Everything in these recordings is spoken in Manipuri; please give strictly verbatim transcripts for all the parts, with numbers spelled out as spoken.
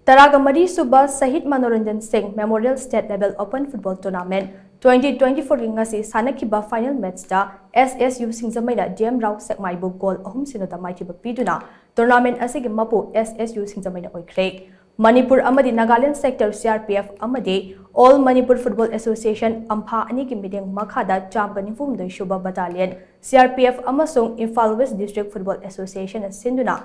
ꯇꯔꯥꯒ ꯃꯔꯤ ꯁꯨꯕ ꯁꯍꯤꯗ ꯃꯅꯣꯔꯟꯖꯟ ꯁꯤꯡ Memorial State Level Open Football Tournament twenty twenty-four ꯒꯤ ꯉꯁꯤ ꯁꯥꯟꯅꯈꯤꯕ final match ꯇ S S U ꯁꯤꯡꯖꯃꯩꯅ D M Rao ꯁꯦꯛꯃꯥꯏꯕꯨ goal ꯑꯍꯨꯝ ꯁꯤꯅꯣꯗ ꯃꯥꯏꯊꯤꯕ ꯄꯤꯗꯨꯅ tournament ꯑꯁꯤꯒꯤ ꯃꯄꯨ S S U ꯁꯤꯡꯖꯃꯩꯅ ꯑꯣꯏꯈ꯭ꯔꯦ꯫ ꯃꯅꯤꯄꯨꯔ ꯑꯃꯗꯤ Nagaland sector C R P F ꯑꯃꯗꯤ All Manipur Football Association, ꯑꯝꯐꯥ ꯑꯅꯤꯒꯤ ꯃꯤꯠꯌꯦꯡ ꯃꯈꯥꯗ ꯆꯥꯝꯃꯒ ꯅꯤꯐꯨ ꯍꯨꯝꯗꯣꯏ ꯁꯨꯕ battalion C R P F ꯑꯃꯁꯨꯡ Imphal West District Football Association ꯅ ꯁꯤꯟꯗꯨꯅ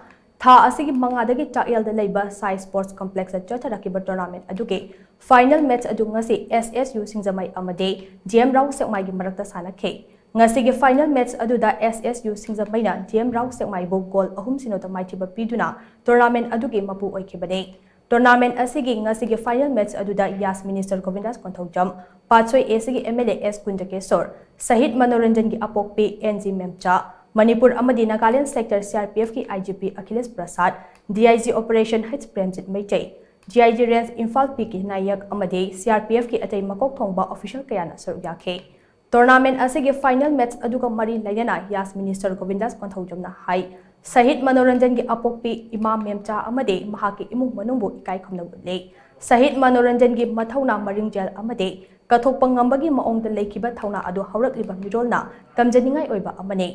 ꯊꯥ ꯑꯁꯤꯒꯤ ꯃꯉꯥꯗꯒꯤ ꯆꯥꯛꯌꯦꯜꯗ ꯂꯩꯕ ꯁꯥꯏ Sports Complex ꯇ ꯆꯠꯊꯔꯛꯈꯤꯕ tournament ꯑꯗꯨꯒꯤ final match ꯑꯗꯨ ꯉꯁꯤ S S U ꯁꯤꯡꯖꯃꯩ ꯑꯃꯗꯤ D M Rao ꯁꯦꯛꯃꯥꯏꯒꯤ ꯃꯔꯛꯇ ꯁꯥꯟꯅꯈꯤ꯫ ꯉꯁꯤꯒꯤ final match ꯑꯗꯨꯗ S S U ꯁꯤꯡꯖꯃꯩꯅ D M Rao ꯁꯦꯛꯃꯥꯏꯕꯨ goal ꯑꯍꯨꯝ ꯁꯤꯅꯣꯗ ꯃꯥꯏꯊꯤꯕ ꯄꯤꯗꯨꯅ tournament ꯑꯗꯨꯒꯤ ꯃꯄꯨ ꯑꯣꯏꯈꯤꯕꯅꯤ꯫ Tournament ꯑꯁꯤꯒꯤ ꯉꯁꯤꯒꯤ final match ꯑꯗꯨꯗ ꯌꯥꯁ minister ꯒꯣꯕꯤꯟꯗꯥꯁ Konthoujam, Patsoi A C ꯒꯤ M L A S ꯀꯨꯟꯖꯀꯦꯁꯣꯔ, Shahid ꯃꯅꯣꯔꯟꯖꯟꯒꯤ ꯑꯄꯣꯛꯄꯤ N G ꯃꯦꯝꯆꯥ, Manipur ꯑꯃꯗꯤ Nagaland sector C R P F ꯀꯤ I G P Akhilesh Prasad, D I G Operation H Premjit Meitei, D I G Range Imphal P K Nayak ꯑꯃꯗꯤ C R P F ꯀꯤ ꯑꯇꯩ ꯃꯀꯣꯛ ꯊꯣꯡꯕ official ꯀꯌꯥꯅ ꯁꯔꯨꯛ ꯌꯥꯈꯤ꯫ Tournament ꯑꯁꯤꯒꯤ final match ꯑꯗꯨꯒ ꯃꯔꯤ ꯂꯩꯅꯅ ꯌꯥꯁ minister ꯒꯣꯕꯤꯟꯗꯥꯁ ꯀꯣꯟꯊꯧꯖꯝꯅ ꯍꯥꯏ, ꯁꯍꯤꯗ ꯃꯅꯣꯔꯟꯖꯟꯒꯤ ꯑꯄꯣꯛꯄꯤ ꯏꯃꯥ ꯃꯦꯝꯆꯥ ꯑꯃꯗꯤ ꯃꯍꯥꯛꯀꯤ ꯏꯃꯨꯡ ꯃꯅꯨꯡꯕꯨ ꯏꯀꯥꯏ ꯈꯨꯝꯅꯕ ꯎꯠꯂꯤ꯫ ꯁꯍꯤꯗ ꯃꯅꯣꯔꯟꯖꯟꯒꯤ ꯃꯊꯧꯅꯥ ꯃꯔꯤꯡꯖꯦꯜ ꯑꯃꯗꯤ ꯀꯠꯊꯣꯛꯄ ꯉꯝꯕꯒꯤ ꯃꯑꯣꯡꯗ ꯂꯩꯈꯤꯕ ꯊꯧꯅꯥ ꯑꯗꯨ ꯍꯧꯔꯛꯂꯤꯕ ꯃꯤꯔꯣꯜꯅ ꯇꯝꯖꯅꯤꯡꯉꯥꯏ ꯑꯣꯏꯕ ꯑꯃꯅꯤ꯫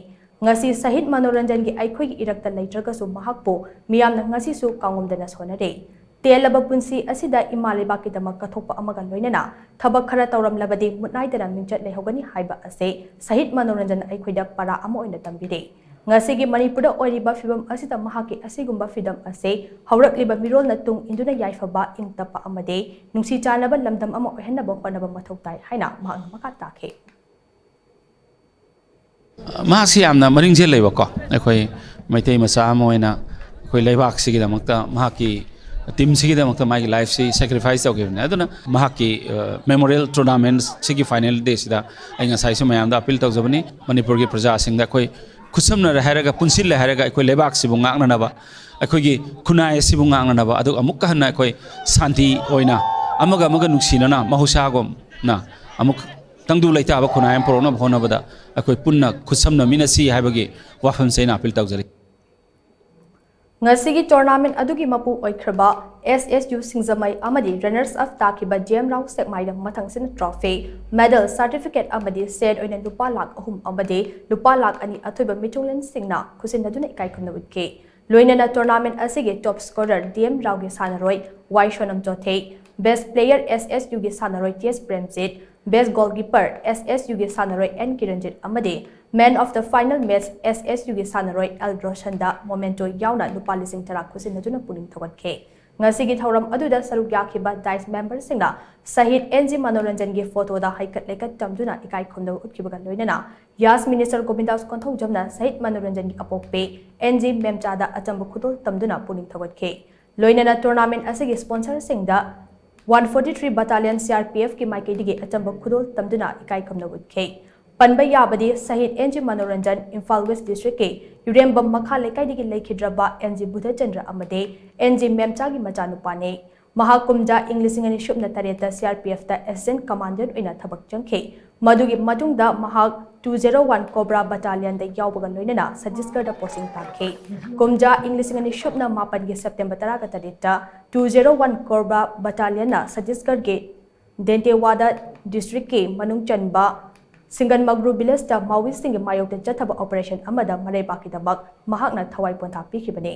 ꯉꯁꯤ ꯁꯍꯤꯗ ꯃꯅꯣꯔꯟꯖꯟꯒꯤ ꯑꯩꯈꯣꯏꯒꯤ ꯏꯔꯛꯇ ꯂꯩꯇ꯭ꯔꯒꯁꯨ ꯃꯍꯥꯛꯄꯨ ꯃꯤꯌꯥꯝꯅ ꯉꯁꯤꯁꯨ ꯀꯥꯎꯉꯝꯗꯅ ꯁꯣꯟꯅꯔꯤ꯫ ꯇꯦꯜꯂꯕ ꯄꯨꯟꯁꯤ ꯑꯁꯤꯗ ꯏꯃꯥ ꯂꯩꯕꯥꯛꯀꯤꯗꯃꯛ ꯀꯠꯊꯣꯛꯄ ꯑꯃꯒ ꯂꯣꯏꯅꯅ ꯊꯕꯛ ꯈꯔ ꯇꯧꯔꯝꯂꯕꯗꯤ ꯃꯨꯠꯅꯥꯏꯗꯅ ꯃꯤꯡꯆꯠ ꯂꯩꯍꯧꯒꯅꯤ ꯍꯥꯏꯕ ꯑꯁꯤ ꯁꯍꯤꯗ ꯃꯅꯣꯔꯟꯖꯟ ꯑꯩꯈꯣꯏꯗ ꯄꯔꯥ ꯑꯃ ꯑꯣꯏꯅ ꯇꯝꯕꯤꯔꯤ꯫ ꯉꯁꯤꯒꯤ ꯃꯅꯤꯄꯨꯔꯗ ꯑꯣꯏꯔꯤꯕ ꯐꯤꯕꯝ ꯑꯁꯤꯗ ꯃꯍꯥꯛꯀꯤ ꯑꯁꯤꯒꯨꯝꯕ ꯐꯤꯗꯝ ꯑꯁꯤ ꯍꯧꯔꯛꯂꯤꯕ ꯃꯤꯔꯣꯜꯅ ꯇꯨꯡ ꯏꯟꯗꯨꯅ ꯌꯥꯏꯐꯕ, ꯏꯪ ꯇꯞꯄ ꯑꯃꯗꯤ ꯅꯨꯡꯁꯤ ꯆꯥꯟꯅꯕ ꯂꯝꯗꯝ ꯑꯃ ꯑꯣꯏꯍꯟꯅꯕ ꯍꯣꯠꯅꯕ ꯃꯊꯧ ꯇꯥꯏ ꯍꯥꯏꯅ ꯃꯍꯥꯛꯅ ꯃꯈꯥ ꯇꯥꯈꯤ꯫ ꯃꯍꯥꯛꯁꯤ ꯌꯥꯝꯅ ꯃꯔꯤꯡ ꯆꯦꯜꯂꯦꯕꯀꯣ꯫ ꯑꯩꯈꯣꯏ ꯃꯩꯇꯩ ꯃꯆꯥ ꯑꯃ ꯑꯣꯏꯅ ꯑꯩꯈꯣꯏ ꯂꯩꯕꯥꯛꯁꯤꯒꯤꯗꯃꯛꯇ, ꯃꯍꯥꯛꯀꯤ team ꯁꯤꯒꯤꯗꯃꯛꯇ ꯃꯥꯒꯤ life ꯁꯤ sacrifice ꯇꯧꯈꯤꯕꯅꯤ꯫ ꯑꯗꯨꯅ ꯃꯍꯥꯛꯀꯤ memorial tournament ꯁꯤꯒꯤ final day ꯁꯤꯗ ꯑꯩ ꯉꯁꯥꯏꯁꯨ ꯃꯌꯥꯝꯗ appeal ꯇꯧꯖꯕꯅꯤ, ꯃꯅꯤꯄꯨꯔꯒꯤ ꯄ꯭ꯔꯖꯥꯁꯤꯡꯗ ꯑꯩꯈꯣꯏ ꯈꯨꯠꯁꯝꯅꯔꯦ ꯍꯥꯏꯔꯒ, ꯄꯨꯟꯁꯤꯜꯂꯦ ꯍꯥꯏꯔꯒ ꯑꯩꯈꯣꯏ ꯂꯩꯕꯥꯛꯁꯤꯕꯨ ꯉꯥꯛꯅꯅꯕ, ꯑꯩꯈꯣꯏꯒꯤ ꯈꯨꯟꯅꯥꯏ ꯑꯁꯤꯕꯨ ꯉꯥꯛꯅꯅꯕ, ꯑꯗꯨꯒ ꯑꯃꯨꯛꯀ ꯍꯟꯅ ꯑꯩꯈꯣꯏ ꯁꯥꯟꯇꯤ ꯑꯣꯏꯅ ꯑꯃꯒ ꯑꯃꯒ ꯅꯨꯡꯁꯤꯅꯅ ꯃꯍꯧꯁꯥꯒꯨꯝꯅ ꯑꯃꯨꯛ ꯇꯪꯗꯨ ꯂꯩꯇꯥꯕ ꯈꯨꯟꯅꯥꯏ ꯑꯃ ꯄꯨꯔꯛꯅꯕ ꯍꯣꯠꯅꯕꯗ ꯑꯩꯈꯣꯏ ꯄꯨꯟꯅ ꯈꯨꯠꯁꯝꯅꯃꯤꯟꯅꯁꯤ ꯍꯥꯏꯕꯒꯤ ꯋꯥꯐꯝꯁꯦ ꯑꯩꯅ appeal ꯇꯧꯖꯔꯤ꯫ ꯉꯁꯤꯒꯤ tournament ꯑꯗꯨꯒꯤ ꯃꯄꯨ ꯑꯣꯏꯈ꯭ꯔꯕ S S U ꯁꯤꯡꯖꯃꯩ ꯑꯃꯗꯤ runners up ꯇꯥꯈꯤꯕ D M Rao ꯁꯦꯛꯃꯥꯏꯗ ꯃꯊꯪꯁꯤꯠꯅ trophy, medal, certificate ꯑꯃꯗꯤ ꯁꯦꯟ ꯑꯣꯏꯅ ꯂꯨꯄꯥ ꯂꯥꯈ ꯑꯍꯨꯝ ꯑꯃꯗꯤ ꯂꯨꯄꯥ ꯂꯥꯈ ꯑꯅꯤ ꯑꯊꯣꯏꯕ ꯃꯤꯊꯨꯡꯂꯦꯟꯁꯤꯡꯅ ꯈꯨꯠꯁꯤꯟꯅꯗꯨꯅ ꯏꯀꯥꯏ ꯈꯨꯝꯅꯕ ꯎꯠꯈꯤ꯫ ꯂꯣꯏꯅꯅ tournament ꯑꯁꯤꯒꯤ top scorer D M Rao ꯒꯤ ꯁꯥꯟꯅꯔꯣꯏ ꯋꯥꯏ Sonam ꯆꯣꯊꯦ, best player S S U ꯒꯤ ꯁꯥꯟꯅꯔꯣꯏ T S Premjit, best goalkeeper S S U ꯒꯤ ꯁꯥꯟꯅꯔꯣꯏ N ꯀꯤꯔꯟꯖꯤꯠ ꯑꯃꯗꯤ man of the final match S S U ꯒꯤ ꯁꯥꯟꯅꯔꯣꯏ L ꯔꯣꯁꯟꯗ memento ꯌꯥꯎꯅ ꯂꯨꯄꯥ ꯂꯤꯁꯤꯡ ꯇꯔꯥ ꯈꯨꯠꯁꯤꯟꯅꯗꯨꯅ ꯄꯨꯛꯅꯤꯡ ꯊꯧꯒꯠꯈꯤ꯫ ꯉꯁꯤꯒꯤ ꯊꯧꯔꯝ ꯑꯗꯨꯗ ꯁꯔꯨꯛ ꯌꯥꯈꯤꯕ dice member ꯁꯤꯡꯅ ꯁꯍꯤꯗ N G ꯃꯅꯣꯔꯟꯖꯟꯒꯤ photo ꯗ ꯍꯩꯀꯠ ꯂꯩꯀꯠ ꯇꯝꯗꯨꯅ ꯏꯀꯥꯏ ꯈꯨꯝꯅꯕ ꯎꯠꯈꯤꯕꯒ ꯂꯣꯏꯅꯅ Youth Minister ꯒꯣꯕꯤꯟꯗꯥꯁ ꯀꯣꯟꯊꯧꯖꯝꯅ ꯁꯍꯤꯗ ꯃꯅꯣꯔꯟꯖꯟꯒꯤ ꯑꯄꯣꯛꯄꯤ N G ꯃꯦꯝꯆꯥꯗ ꯑꯆꯝꯕ ꯈꯨꯗꯣꯜ ꯇꯝꯗꯨꯅ ꯄꯨꯛꯅꯤꯡ ꯊꯧꯒꯠꯈꯤ꯫ ꯂꯣꯏꯅꯅ tournament ꯑꯁꯤꯒꯤ sponsor ꯁꯤꯡꯗ one forty three Battalion C R P F ꯀꯤ ꯃꯥꯏꯀꯩꯗꯒꯤ ꯑꯆꯝꯕ ꯈꯨꯗꯣꯜ ꯇꯝꯗꯨꯅ ꯏꯀꯥꯏ ꯈꯨꯝꯅꯕ ꯎꯠꯈꯤ꯫ ꯄꯟꯕ ꯌꯥꯕꯗꯤ ꯁꯍꯤꯗ N G Manoranjan Imphal West district ꯀꯤ ꯌꯨꯔꯦꯝꯕꯝ ꯃꯈꯥ ꯂꯩꯀꯥꯏꯗꯒꯤ ꯂꯩꯈꯤꯗ꯭ꯔꯕ N G ꯕꯨꯙꯆꯟꯗ꯭ꯔ ꯑꯃꯗꯤ N G ꯃꯦꯝꯆꯥꯒꯤ ꯃꯆꯥꯅꯨꯄꯥꯅꯤ꯫ ꯃꯍꯥꯛ ꯀꯨꯝꯖꯥ ꯏꯪ ꯂꯤꯁꯤꯡ ꯑꯅꯤ ꯁꯨꯞꯅ ꯇꯔꯦꯠꯇ C R P F ꯇ assistant commandant ꯑꯣꯏꯅ ꯊꯕꯛ ꯆꯪꯈꯤ꯫ ꯃꯗꯨꯒꯤ ꯃꯇꯨꯡꯗ ꯃꯍꯥꯛ two zero one Cobra Battalion ꯗ ꯌꯥꯎꯕꯒ ꯂꯣꯏꯅꯅ ꯁꯠꯇꯤꯁꯒꯔꯗ posting ꯇꯥꯈꯤ꯫ ꯀꯨꯝꯖꯥ ꯏꯪ ꯂꯤꯁꯤꯡ ꯑꯅꯤ ꯁꯨꯞꯅ ꯃꯥꯄꯟꯒꯤ September ꯇꯔꯥꯒ ꯇꯔꯦꯠꯇ two zero one Cobra Battalion ꯅ ꯁꯠꯇꯤꯁꯒꯔꯒꯤ ꯗꯦꯟꯇꯦꯋꯥꯗꯥ district ꯀꯤ ꯃꯅꯨꯡ ꯆꯟꯕ ꯁꯤꯡꯒꯟꯃꯒ꯭ꯔꯨ village ꯇ ꯃꯥꯋꯤꯁꯁꯤꯡꯒꯤ ꯃꯥꯌꯣꯛꯇ ꯆꯠꯊꯕ operation ꯑꯃꯗ ꯃꯔꯩꯕꯥꯛꯀꯤꯗꯃꯛ ꯃꯍꯥꯛꯅ ꯊꯋꯥꯏ ꯄꯣꯟꯊꯥ ꯄꯤꯈꯤꯕꯅꯤ꯫